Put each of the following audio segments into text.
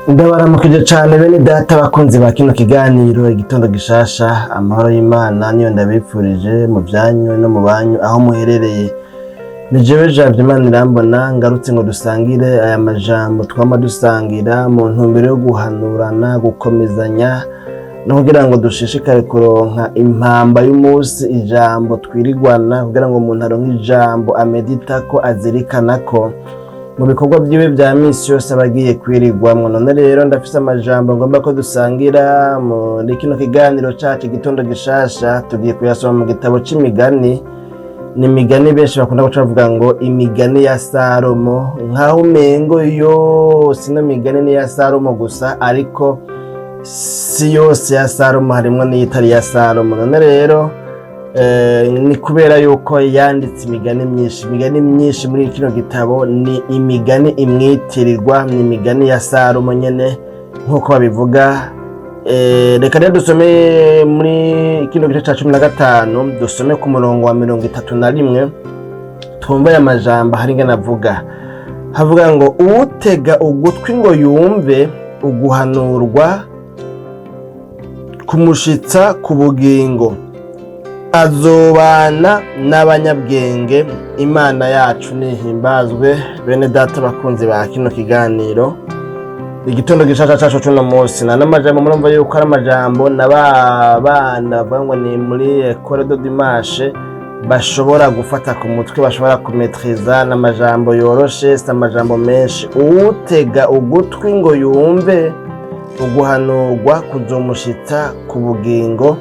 Ndabaramukije cane bene data bakunzi ba kino kiganiro Igitondo Gishasha. Amahoro y'Imana niyo ndabipfurije mu vyanyu no mu banyu aho muherereye. Ni jewe Javye Imana irambona, ngarutse ngo dusangire aya majambo twama dusangira mu ntumbero yo guhanurana, gukomezanya no kugira ngo dushishikare kuronka impamba y'umunsi, ijambo twirigwana, kugira ngo umuntu aronke ijambo amedita ko azirikana ko mu bikorwa vyiwe vya misi yose aba agiye kwirigwamwo. None rero ndafise amajambo ngomba ko dusangira muri kino kiganiro cacu Igitondo Gishasha. Tugiye kuyasoma mu gitabo c'Imigani. Ni imigani benshi bakunda guca bavuga ngo imigani ya Salomo, nkaho umengo yose ino migani ni iya Salomo gusa, ariko si yose ya Salomo, harimwo n'iyitari iya Salomo. None rero ni kubera yuko yanditse imigani myinshi. Imigani myinshi muri kino gitabo ni imigani imwitirirwa, ni imigani ya Salomo nyene nk'uko babivuga. Reka rero dusome muri kino gice ca 15, dusome ku murongo wa 31, twumve aya majambo hari ingene avuga. Havuga ngo: "Uwutega ugutwi ngo yumve uguhanurwa kumushitsa ku bugingo, azobana n'abanyabwenge." Imana yacu nihimbazwe. Bene data bakunzi ba kino kiganiro Igitondo Gishasha cacu cuno munsi, na n'amajambo murumva yuko ari amajambo na ba bana bavuga ngo ni muri école de dimanche bashobora gufata ku mutwe, bashobora kumetriza. N'amajambo yoroshe, si amajambo menshi. Uwutega ugutwi ngo yumve uguhanurwa kuzomushitsa ku bugingo,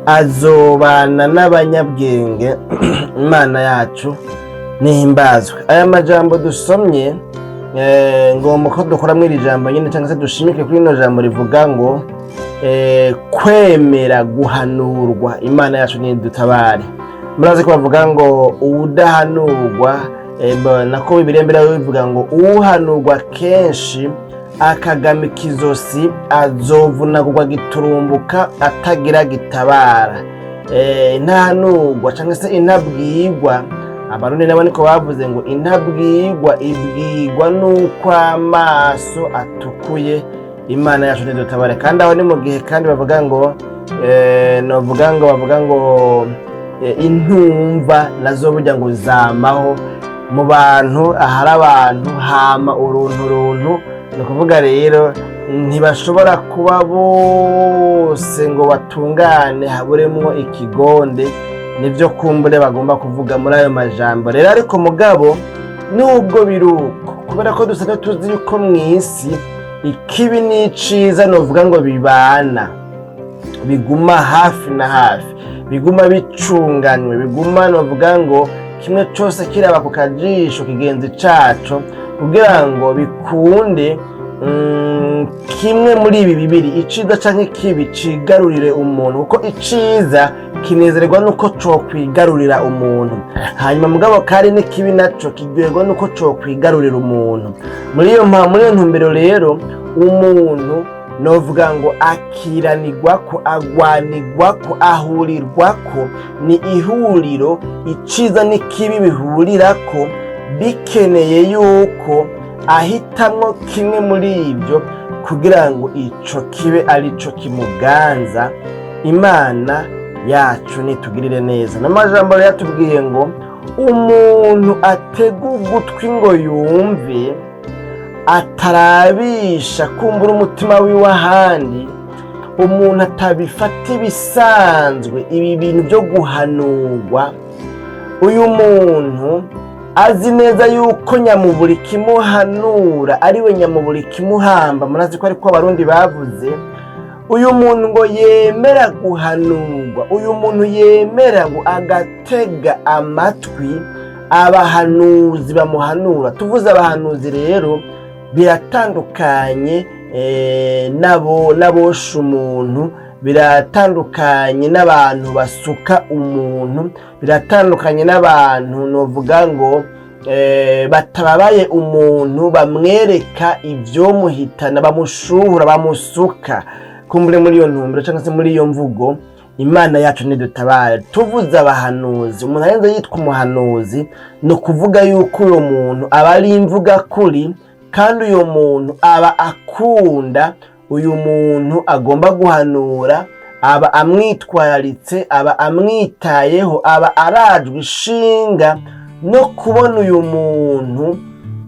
azobana n'abanyabwenge. Imana yacu nihimbazwe. Aya majambo dusomye, ngomba ko dukoramwo iri jambo nyine, cyangwa se dushimike kuri rino jambo rivuga ngo kwemera guhanurwa. Imana yacu nidutabare. Murazi ko bavuga ngo uwudahanurwa, nako Bibiliya mbere bivuga ngo uwuhanurwa kenshi akagamika izosi azovunagurwa giturumbuka atagira gitabara. Intahanurwa cyangwa se intabwirwa, Abarundi nabo niko bavuze ngo intabwirwa ibwirwa n'uko amaso atukuye. Imana yacu ntidutabare. Kandi aho ni mu gihe kandi bavuga ngo novuga ngo bavuga ngo intumva nazo burya ngo zamaho mu bantu. Ahari abantu hama uruntu runtu. Ni ukuvuga rero ntibashobora kuba bose ngo batungane, haburemwo ikigonde. Nibyo kumbure bagomba kuvuga muri ayo majambo rero. Ariko mugabo nubwo biruko, kubera ko dusanzwe tuzi yuko mu isi ikibi n'iciza novuga ngo bibana, biguma hafi na hafi, biguma bicunganywe, biguma novuga ngo kimwe cose kiraba ku kajisho kigenzi caco, kugira ngo bikunde kimwe muri ibi bibiri, iciza canke ikibi, cigarurire umuntu, kuko iciza kinezererwa nuko cokwigarurira umuntu. Hanyuma mugabo kandi n'ikibi naco kiryoherwa nuko cokwigarurira umuntu. Muri iyo ntumbero rero, umuntu novuga ngo akiranirwa ko, agwanirwa ko, ahurirwa ko, ni ihuriro iciza n'ikibi bihurirako, bikeneye yuko ahitamwo kimwe muri ibyo kugira ngo ico kibe arico kimuganza. Imana yacu nitugirire neza. N'amajambo rero yatubwiye ngo umuntu atega ugutwi ngo yumve, atarabisha kumbura umutima wiwe ahandi, umuntu atabifata ibisanzwe ibi bintu byo guhanurwa, uyu muntu azi neza yuko nyamuburi kimuhanura ariwe nyamuburi kimuhamba. Murazi ko ariko Abarundi bavuze. Uyu muntu ngo yemera guhanurwa, uyu muntu yemera ngo agatega amatwi abahanuzi bamuhanura. Tuvuze abahanuzi rero biratandukanye nabo n'abosha umuntu, biratandukanye n'abantu basuka umuntu, biratandukanye n'abantu novuga ngo batababaye umuntu, bamwereka ibyomuhitana, bamushuhura, bamusuka. Kumbure muri iyo ntumbero cyangwa se muri iyo mvugo, Imana yacu ntidutabare. Tuvuze abahanuzi, umuntu arenze yitwa umuhanuzi, ni ukuvuga yuko uwo muntu aba ari imvuga kuri. Kandi uyu muntu aba akunda uyu muntu agomba guhanura, aba amwitwararitse, aba amwitayeho, aba arajwe ishinga no kubona uyu muntu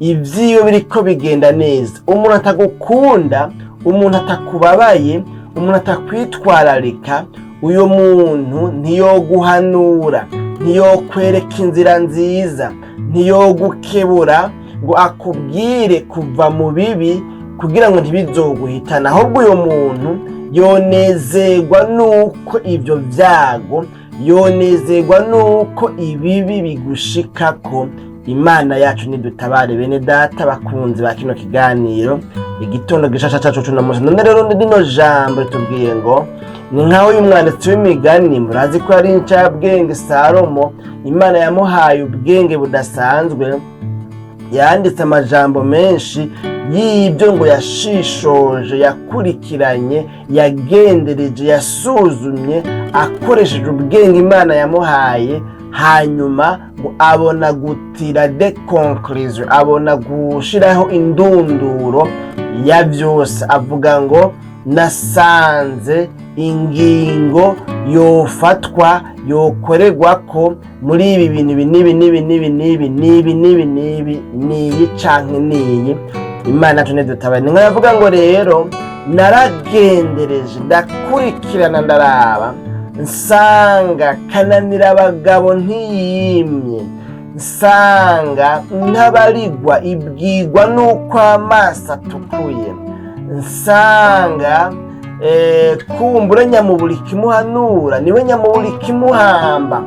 ibyiwe biriko bigenda neza. Umuntu atagukunda, umuntu atakubabaye, umuntu atakwitwararika, uyu muntu ntiyoguhanura, ntiyokwereka inzira nziza, ntiyogukebura ngo akubwire kuva mu bibi kugira ngo ntibizoguhitane. Ahubwo uyu muntu yonezerwa nuko ibyo byago, yonezerwa nuko ibibi bigushikako. Imana yacu nidutabare. Bene data bakunzi ba kino kiganiro Igitondo Gishasha cacu cuno munsi, none rero rino jambo ritubwiye ngo ni nkaho uyu mwanditsi w'imigani, murazi ko ari incabwenge Salomo, Imana yamuhaye ubwenge budasanzwe, yanditse amajambo menshi y'ibyo ngo yashishoje, yakurikiranye, yagendereje, yasuzumye akoresheje ubwenge Imana yamuhaye, hanyuma ngo abona gutira des conclusions, abona gushiraho indunduro ya byose. Avuga ngo nasanze ingingo yofatwa, yokorerwa ko muri ibi bintu ibi n'ibi n'ibi n'ibi n'ibi n'ibi n'ibi n'ibi, n'iyi canke n'iyi. Imana yacu ntidutabare. Ni yavuga ngo rero naragendereje, ndakurikirana, ndaraba, nsanga kananira abagabo ntiyimye, nsanga ntabarigwa ibwigwa n'uko amaso atukuye, nsanga kumbura nyamuburi kimuhanura niwe nyamuburi kimuhamba,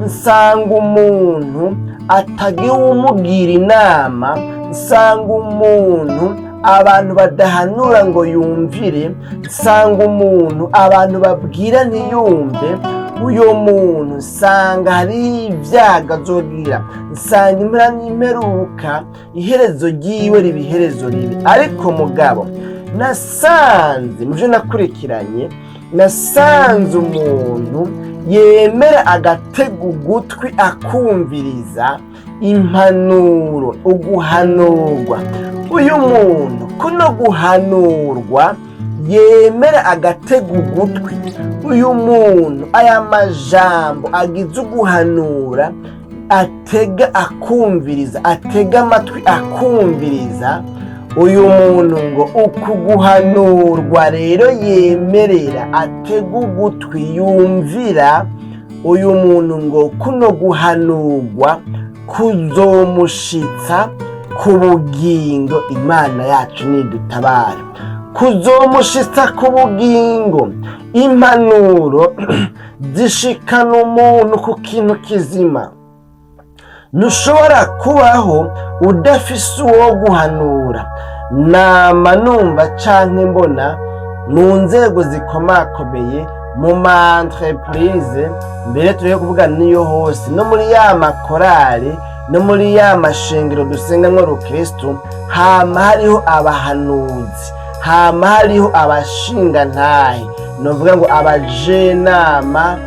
nsanga umuntu atagira uwumugira inama, nsanga umuntu abantu badahanura ngo yumvire, nsanga umuntu abantu babwira ntiyumve. Uyo muntu nsanga hari ibyago azogira, nsanga impera n'imperuka iherezo ryiwe riba iherezo ribi. Ariko mugabo nasanze mu byo nakurikiranye, nasanze umuntu yemera agatega ugutwi akumviriza impanuro, uguhanurwa, uyu muntu kuno guhanurwa yemera agatega ugutwi, uyu muntu aya majambo agize uguhanura atega akumviriza, atega amatwi akumviriza, uyu muntu ngo uku guhanurwa rero yemerera, atega ugutwi yumvira, uyu muntu ngo kuno guhanurwa kuzomushitsa ku bugingo. Imana yacu nidutabara, kuzomushitsa ku bugingo. Impanuro zishikana umuntu ku kintu kizima. Ntushobora kubaho udafise uwo guhanura. Nama numva canke mbona mu nzego zikomakomeye, mu ma entreprise, mbere turiho kuvuga niyo hose, no muri ya makorari, no muri ya mashengero dusengamwo rukristu, hama hariho abahanuzi, hama hariho abashingantahe, novuga ngo abajenama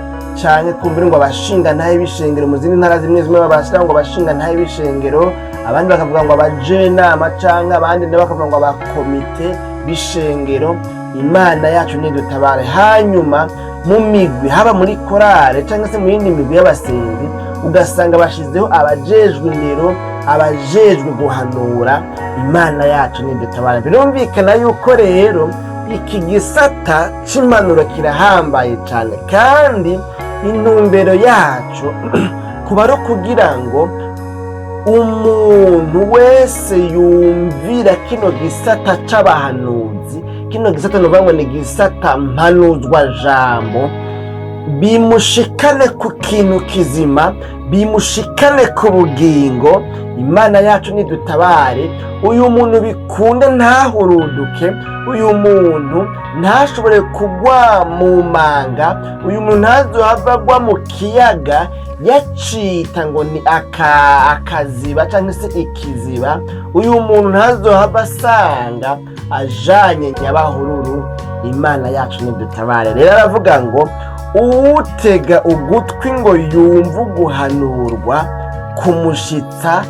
canke kumbure ngo abashingantahe b'ishengero. Mu zindi ntara zimwe zimwe babashira ngo abashingantahe b'ishengero, abandi bakavuga ngo abajenama, canke abandi nabo bakavuga ngo abakomite b'ishengero. Imana yacu nidutabare. Hanyuma mu migwi, haba muri korale cyangwa se mu yindi migwi y'abasenzi, ugasanga bashizeho abajejwe indero, abajejwe guhanura. Imana yacu nidutabare. Birumvikana yuko rero iki gisata c'impanuro kirahambaye cyane, kandi intumbero yacu kuba ari ukugira ngo umuntu wese yumvira kino gisata c'abahanuzi, kino gisata nuvuga ngo ni gisata mpanuzwa jambo, bimushikane ku kintu kizima, bimushikane ku bugingo. Imana yacu nidutabare. Uyu muntu bikunde ntahuruduke, uyu muntu ntashobore kugwa mu manga, uyu muntu ntazohava agwa mu kiyaga yacita ngo ni akaziba cyangwa se ikiziba, uyu muntu ntazohava asanga ajanye nyabahururu. Imana yacu nidutabare. Rero aravuga ngo uwutega ugutwi ngo yumve uguhanurwa kumushitsa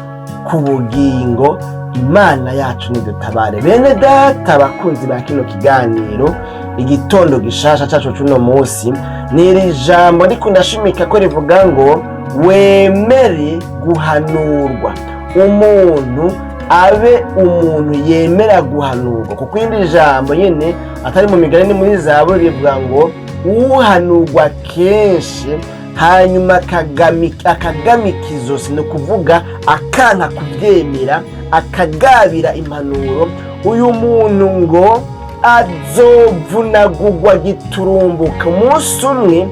ku bugingo. Imana yacu nidutabare. Bene data bakunzi ba kino kiganiro, Igitondo Gishasha cacu cuno munsi, ni iri jambo ndiko ndashimika ko rivuga ngo wemere guhanurwa. Umuntu abe umuntu yemera guhanurwa, kuko irindi jambo nyine atari mu Migani, ni muri Zaburi, rivuga ngo uhanurwa kenshi hanyuma akagamika izosi, ni ukuvuga akanka kubyemera, akagabira impanuro, uyu muntu ngo azovunagurwa giturumbuka. Umunsi umwe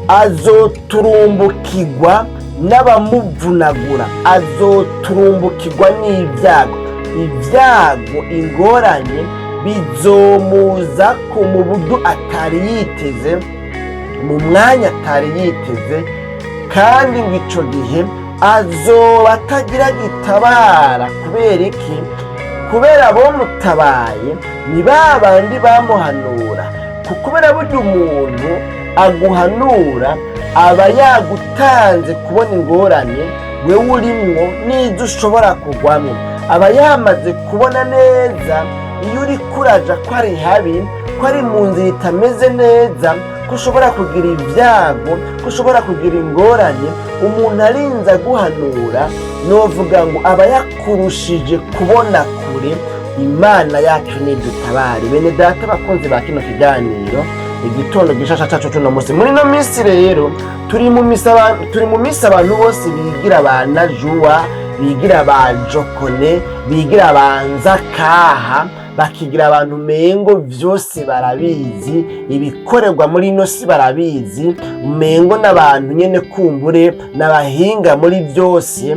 azoturumbukirwa n'abamuvunagura, azoturumbukirwa n'ibyago. Ibyago, ingorane bizomuza ko mu buryo atari yiteze, mu mwanya atari yiteze, kandi ngo ico gihe azoba atagira gitabara. Kubera iki? Kubera abomutabaye ni ba bandi bamuhanura. Kubera burya umuntu aguhanura aba yagutanze kubona ingorane wewe urimwo n'izo ushobora kugwamwo. Aba yamaze kubona neza iyo uri kuraja ko ari habi, ko ari mu nzira itameze neza, ko ushobora kugira ibyago, ko ushobora kugira ingorane. Umuntu arinze aguhanura, novuga ngo aba yakurushije kubona kure. Imana yacu nidutabare. Bene data bakunzi ba kino kiganiro, Igitondo Gishasha cacu cuno munsi, muri ino minsi rero turi mu minsi abantu bose bigira ba najuwa, bigira ba jokone, bigira ba nzakaha, bakigira abantu mengo vyose barabizi, ibikorerwa muri ino si barabizi, mengo n'abantu nyene kumbure n'abahinga muri vyose.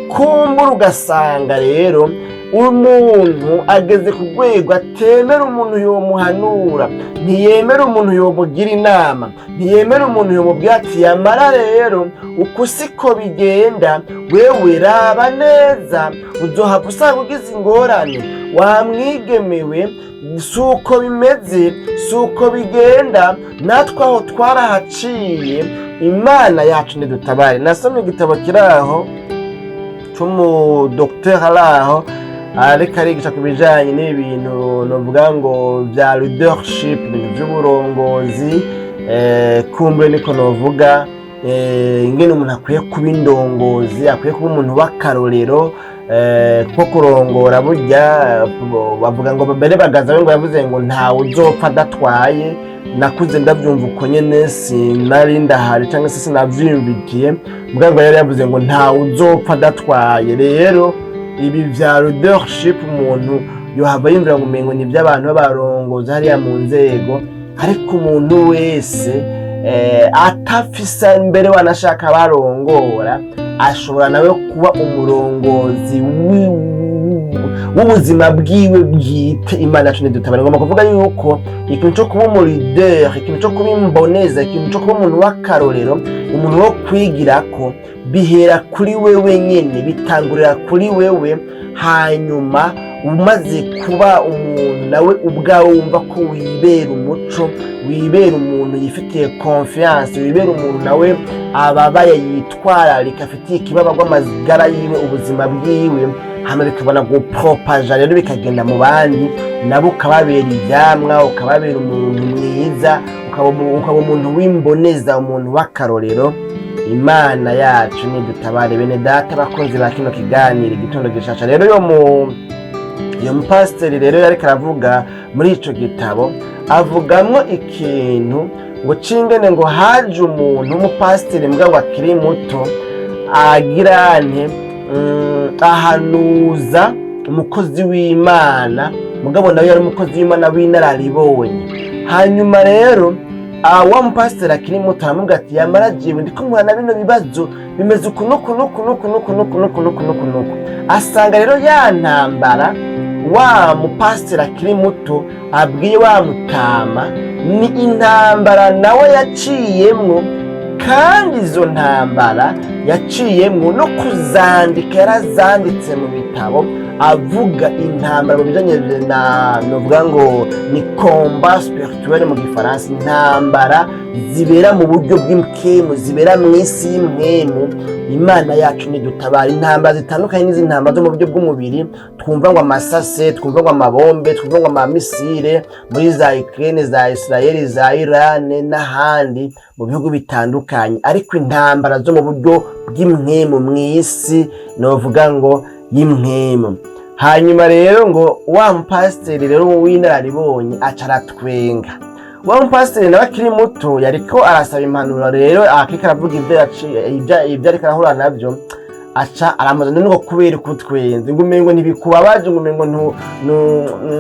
Kumbura ugasanga rero umuntu ageze ku rwego atemera umuntu yomuhanura, ntiyemera umuntu yomugira inama, ntiyemera umuntu yomubwira ati yamara rero uku siko bigenda, wewe raba neza uzohava usanga ugize ingorane, wamwigemewe, si uko bimeze, si uko bigenda, natwe aho twarahaciye. Imana yacu ntidutabare. Nasomye igitabo kiri aho c'umudokiteri ari aho ariko arigisha ku bijanye n'ibintu novuga ngo vya leadership, ibintu vy'uburongozi, kumbure niko novuga, ingene umuntu akwiye kuba indongozi, akwiye kuba umuntu w'akarorero, ko kurongora burya bavuga ngo mbere Bagaza we ngo yavuze ngo ntawe uzopfa adatwaye. Nakuze ndavyumva uko nyene, sinari ndahari cyangwa se sinavyiyumvikiye, mbwa ngo yari yavuze ngo ntawe uzopfa adatwaye. Rero ibi vya leadership umuntu yohava yumvira ngo umengo ni iby'abantu b'abarongozi hariya mu nzego, ariko umuntu wese atafise mbere wanashaka barongora ashobora nawe kuba umurongozi w'ubuzima bwiwe bwite. Imana yacu ntidutabare. Ngomba kuvuga yuko ikintu cyo kuba umu leader, ikintu cyo kuba imboneza, ikintu cyo kuba umuntu w'akarorero, umuntu wo kwigirako, bihera kuri wewe nyene, bitangurira kuri wewe. Hanyuma umaze kuba umuntu nawe ubwawe wumva ko wibera umuco, wibera umuntu yifitiye confiance, wibera umuntu nawe ababaye, yitwararika, afitiye ikibaba rw'amagara yiwe, ubuzima bwiwe, hama bikabona gupropaja rero bikagenda mu bandi, nabo ukababera ivyamwa, ukababera umuntu mwiza, ukaba umuntu w'imboneza, umuntu w'akarorero. Imana yacu nidutabare. Bene data bakunzi ba kino kiganiro, Igitondo Gishasha, rero yo mu iyo mupasiteri rero yariko aravuga muri ico gitabo, avugamwo ikintu ngo cingene ngo haje umuntu w'umupasiteri mbwa ngo akiri muto, agira nte, ahanuza umukozi w'Imana, mugabo nawe yari umukozi w'Imana w'inararibonye. Hanyuma rero wa mupasiteri akiri muto aramubwira ati yamara jewe ndiko mpura na bino bibazo bimeze uku nuku nuku nuku nuku nuku nuku nuku nuku nuku. Asanga rero ya ntambara wa mupasiteri akiri muto abwiye wa mutama ni intambara nawe yaciyemwo, kandi izo ntambara yaciyemwo no kuzandika yarazanditse mu bitabo. Avuga intambara mu bijanye na, novuga ngo ni combat spirituel mu Gifaransa, intambara zibera mu buryo bw'impwemu, zibera mu isi y'impwemu. Imana yacu nidutabara. Intambara zitandukanye n'izi ntambara zo mu buryo bw'umubiri, twumva ngo amasase, twumva ngo amabombe, twumva ngo amamisire muri za Ukraine, za Israel, za Iran n'ahandi mu bihugu bitandukanye. Ariko intambara zo mu buryo bw'impwemu, mu isi novuga ngo y'impwemu. Hanyuma rero ngo wa mupasiteri rero w'inararibonye aca aratwenga. Wa mupasiteri nawe akiri muto, yariko arasaba impanuro rero, akiko aravuga ibyo ariko arahura navyo, aca aramuza: "None ngo kubera ukutwenze, ngo umengo ntibikubabaje, ngo umengo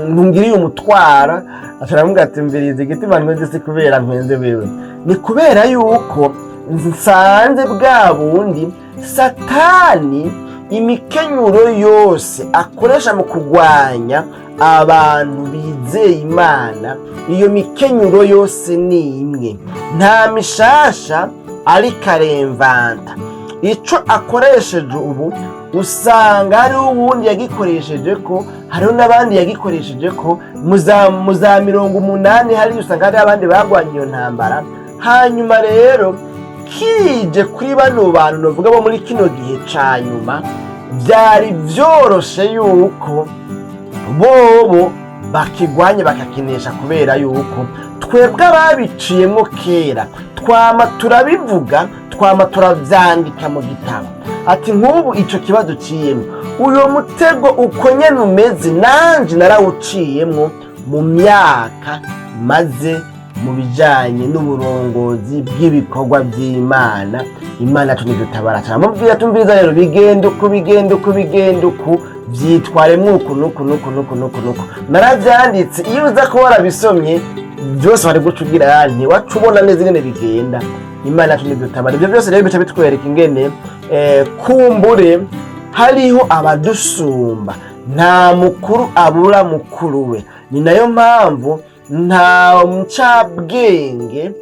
ntungiriye umutwara?" Aca aramubwira ati: "Mviriza, igituma ntwenze si kubera ntwenze wewe, ni kubera yuko nsanze bwa bundi Satani imikenyuro yose akoresha mu kurwanya abantu bizeye Imana, iyo mikenyuro yose ni imwe, nta mishasha ariko aremvanta. Ico akoresheje ubu, usanga hariho uwundi yagikoresheje ko, hariho n'abandi yagikoresheje ko mu za 80, hariya usanga hariho abandi bagwanye iyo ntambara. Hanyuma rero kije kuri bano bantu novuga bo muri kino gihe ca nyuma, byari vyoroshe yuko bobo bakigwanye bakakinesha, kubera yuko twebwe ababiciyemo kera twama turabivuga, twama turavyandika mu gitabo." Ati: "Nk'ubu ico kibazo ciyemo, uyo mutego uko nyene umeze, nanje narawuciyemwo mu myaka maze mu bijanye n'uburongozi bw'ibikorwa by'Imana. Imana yacu nidutabara." Turamubwira: "Tumviriza rero, bigenda uku, bigenda uku, bigenda uku, vyitwaremwo uku nuku nuku nuku nuku nuku. Naravyanditse, iyo uza kuba warabisomye byose wari guca ugira nti waca ubona neza ingene bigenda." Imana yacu nidutabara. Ibyo byose rero bica bitwereka ingene kumbure hariho abadusumba. Nta mukuru abura mukuru we. Ni nayo mpamvu nta ncabwenge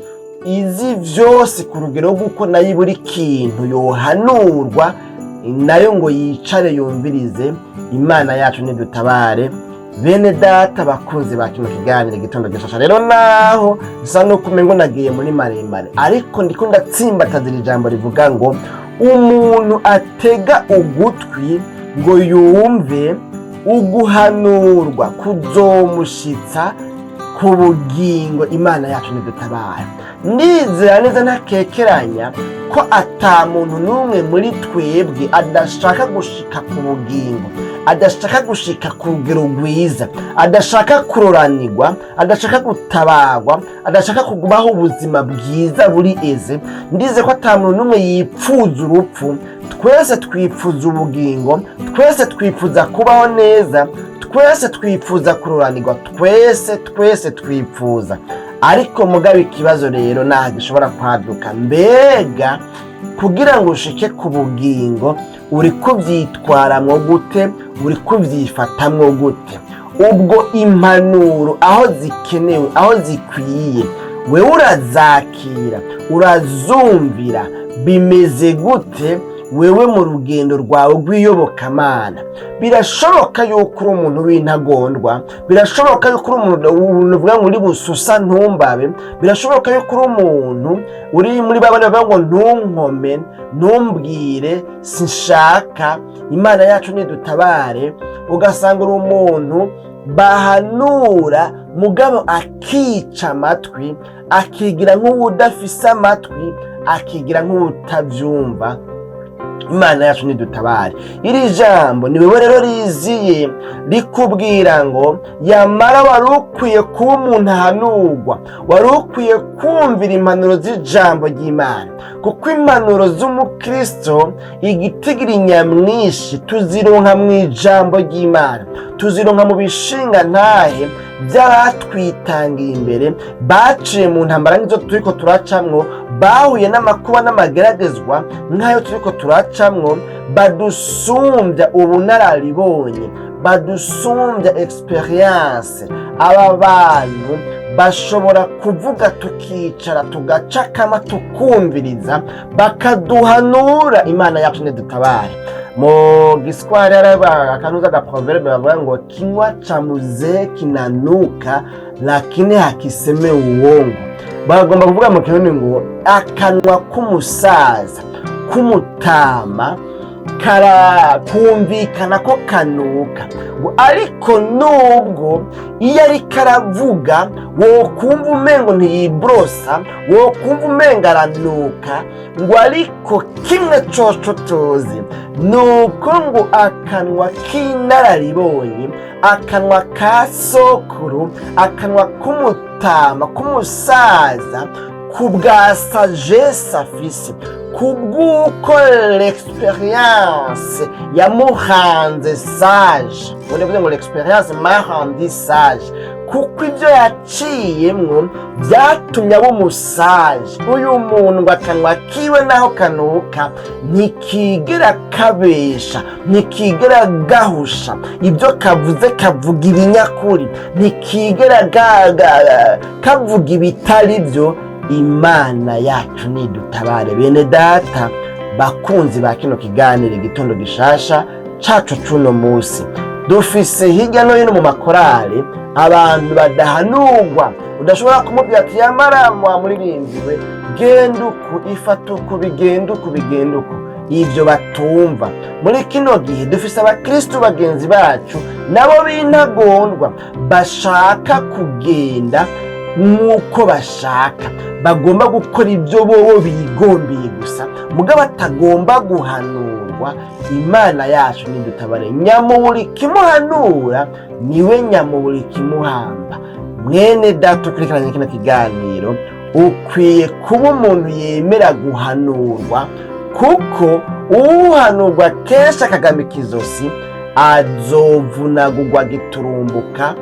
izi vyose ku rugero rw'uko nayo buri kintu yohanurwa nayo ngo yicare yumvirize. Imana yacu nidutabare. Bene data bakunzi ba kino kiganiro Igitondo Gishasha, rero naho bisa nuko umengo nagiye muri maremare, ariko ndiko ndatsimbataza ijambo rivuga ngo umuntu atega ugutwi ngo yumve uguhanurwa kuzomushitsa ku bugingo. Imana yacu nidutabara. Ndizera neza ntakekeranya ko ata muntu n'umwe muri twebwe adashaka gushika ku bugingo, adashaka gushika ku rugero rwiza, adashaka kuroranirwa, adashaka gutabagwa, adashaka kugumaho ubuzima bwiza buri eze. Ndize ko ata muntu n'umwe yipfuza urupfu. Twese twipfuza ubugingo, twese twifuza kubaho neza, twese twifuza kuroranirwa, twese twese twifuza. Ariko mugabo ikibazo rero naho gishobora kwaduka: mbega kugira ngo ushike ku bugingo uri kubyitwaramwo gute? Uri kubyifatamwo gute? Ubwo impanuro aho zikenewe, aho zikwiye, wewe urazakira, urazumvira? Bimeze gute wewe mu rugendo rwawe rw'iyobokamana? Birashoboka yuko uri umuntu w'intagondwa, birashoboka yuko uri umuntu uvuga ngo uri bususa ntumbabe, birashoboka yuko uri umuntu uri muri babandi bavuga ngo ntunkome, ntumbwire, sinshaka. Imana yacu nidutabare. Ugasanga uri umuntu bahanura mugabo akica amatwi, akigira nk'uwudafise amatwi, akigira nk'uwutabyumva. Imana yacu nidutabare. Iri jambo ni wewe rero riziye rikubwira ngo yamara wari ukwiye kuba umuntu ahanurwa, wari ukwiye kumvira impanuro z'ijambo ry'Imana, kuko impanuro z'umukristo igitigiri nyamwinshi tuzironka mu ijambo ry'Imana, tuzironka mu bishinga ntahe by'abatwitangiye imbere, baciye mu ntambara nk'izo turiko turacamwo, bahuye n'amakuba n'amageragezwa nk'ayo turiko turacamwo, badusumbya ubunararibonye, badusumbya expérience. Aba bantu Bashobora kuvuga, tukicara, tugacakama, tukumviriza, bakaduhanura. Imana yacu nidutabare. Mu Giswahili hari akanuza ga proverbe bavuga ngo: "Kinywa cha mzee kinanuka, lakini hakiseme uongo." Bagomba kuvuga mu Kirundi ngo akanwa k'umusaza, k'umutama, kumvikana ko kanuka ngo, ariko nubwo iyo ariko aravuga wokumva umengo ntiyibrosa, wokumva umengo aranuka ngo, ariko kimwe coco tuzi ni uko ngo akanwa k'inararibonye, akanwa ka sokuru, akanwa k'umutama, k'umusaza, ku bwa sagesse afise, kubw'uko l'expérience yamuhanze sage, ubundi bivuze ngo "l'expérience m'a rendu sage", kuko ibyo yaciyemwo byatumye aba umu sage. Uyu muntu ngo akanwa kiwe naho kanuka ntikigera kabesha, ntikigera gahusha. Ibyo kavuze kavuga ibinyakuri, ntikigera kavuga ibitari byo. Imana yacu nidutabare. Bene data bakunzi ba kino kiganiro Igitondo Gishasha cacu cuno musi, dufise hirya no hino mu makorale abantu badahanurwa. Udashobora kumubwira ati: "Yamara wa muririmbyi we, genda uku, ifata uku, bigenda uku, bigenda uku." Ibyo batumva. Muri kino gihe dufise abakristu bagenzi bacu nabo b'intagondwa, bashaka kugenda nk'uko bashaka, bagomba gukora ibyo bobo bigombeye gusa, mugabo batagomba guhanurwa. Imana yacu nidutabare. Nyamuburi kimuhanura niwe nyamuburi kimuhamba. Mwene data ukurikiranye kino kiganiro, ukwiye kuba umuntu yemera guhanurwa, kuko uhanurwa kenshi akagamika izosi azovunagurwa giturumbuka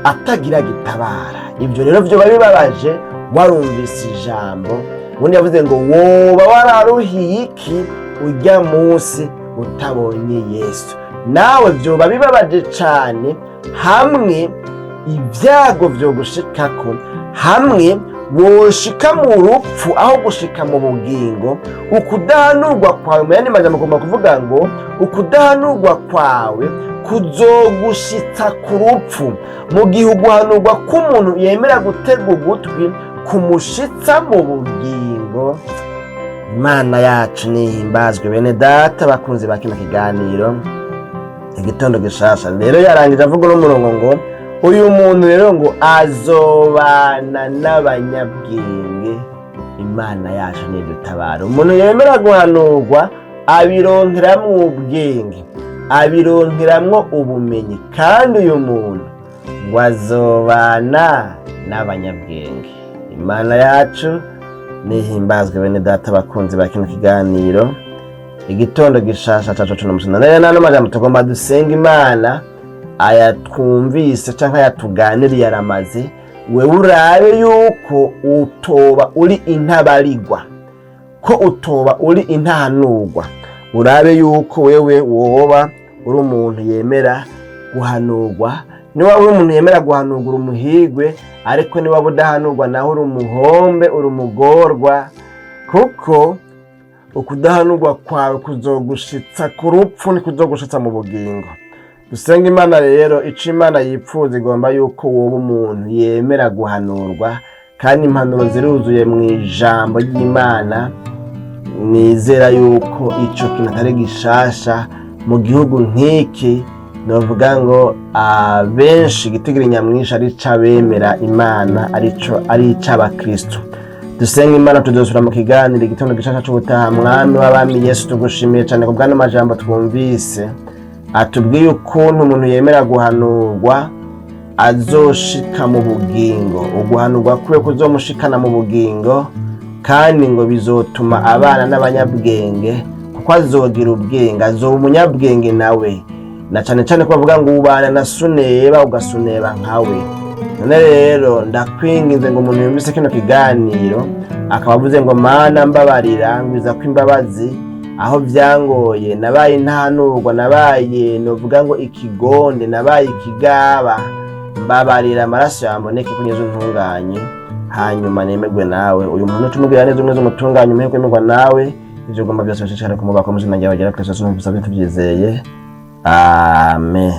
atagira gitabara. Ibyo rero byoba bibabaje warumvise ijambo. Ubundi yavuze ngo: "Woba wararuhiye iki ujya munsi utabonye Yesu?" Nawe byoba bibabaje cyane hamwe ibyago byo gushikako, hamwe woshika mu rupfu aho gushika mu bugingo. Ukudahanurwa kwawe, mu yandi majambo agomba kuvuga ngo ukudahanurwa kwawe kuzogushitsa ku rupfu, mu gihe uguhanurwa k'umuntu yemera gutega ugutwi kumushitsa mu bugingo. Imana yacu nihimbazwe. Bene data bakunzi ba kino kiganiro Igitondo Gishasha, rero yarangije avuga uno murongo ngo uyu muntu rero ngo azobana n'abanyabwenge. Imana yacu nidutabara. Umuntu yemera guhanurwa abironkeramwo ubwenge, abironkeramwo ubumenyi, kandi uyu muntu ngo azobana n'abanyabwenge. Imana yacu nihimbazwe. Bene data bakunzi ba kino kiganiro Igitondo Gishasha cacu cuno musi, none nano majambo tugomba dusenga Imana. Aya twumvise canke aya tuganiriye aramaze. Wewe urabe yuko utoba uri intabarigwa, ko utoba uri intahanurwa. Urabe yuko wewe woba uri umuntu yemera guhanurwa. Niba uri umuntu yemera guhanurwa, uri umuhigwe, ariko niba udahanurwa naho uri umuhombe, uri umugorwa, kuko ukudahanurwa kwawe kuzogushitsa ku rupfu, ntikuzogushitsa mu bugingo. Dusenga Imana rero. Ico Imana yipfuza, igomba yuko woba umuntu yemera guhanurwa, kandi impanuro ziruzuye mu ijambo ry'Imana. Nizera yuko ico kintu atari gishasha mu gihugu nk'iki. Novuga ngo abenshi, igitigiri nyamwinshi ari c'abemera Imana, arico ari ic'abakristo. Dusenga Imana, tudosura mu kiganiro Igitondo Gishasha c'ubutaha. Mwami w'abami Yesu, tugushimiye cyane ku bw'ano majambo twumvise atubwiye ukuntu umuntu yemera guhanurwa azoshika mu bugingo, uguhanurwa kwiwe kuzomushikana mu bugingo, kandi ngo bizotuma abana n'abanyabwenge, kuko azogira ubwenge, azoba umunyabwenge nawe, na cane cane ko bavuga ngo ubana na suneba ugasuneba nkawe. None rero ndakwinginze ngo umuntu yumvise kino kiganiro akaba avuze ngo: "Mana mbabarira, ngwiza ko imbabazi aho byangoye, nabaye intahanurwa, nabaye novuga ngo ikigonde, nabaye ikigaba." Mbabarira, amaraso yawe amboneke ko nyezo ntunganye, hanyuma nemerwe nawe. Uyu muntu tumubwira neza umwe umutunganye, umuhe kwemerwa nawe. Ivyo ugomba byose bishishikare kumubaka mu izina ryawe ryera Kristo, tubisabye tubyizeye, amen.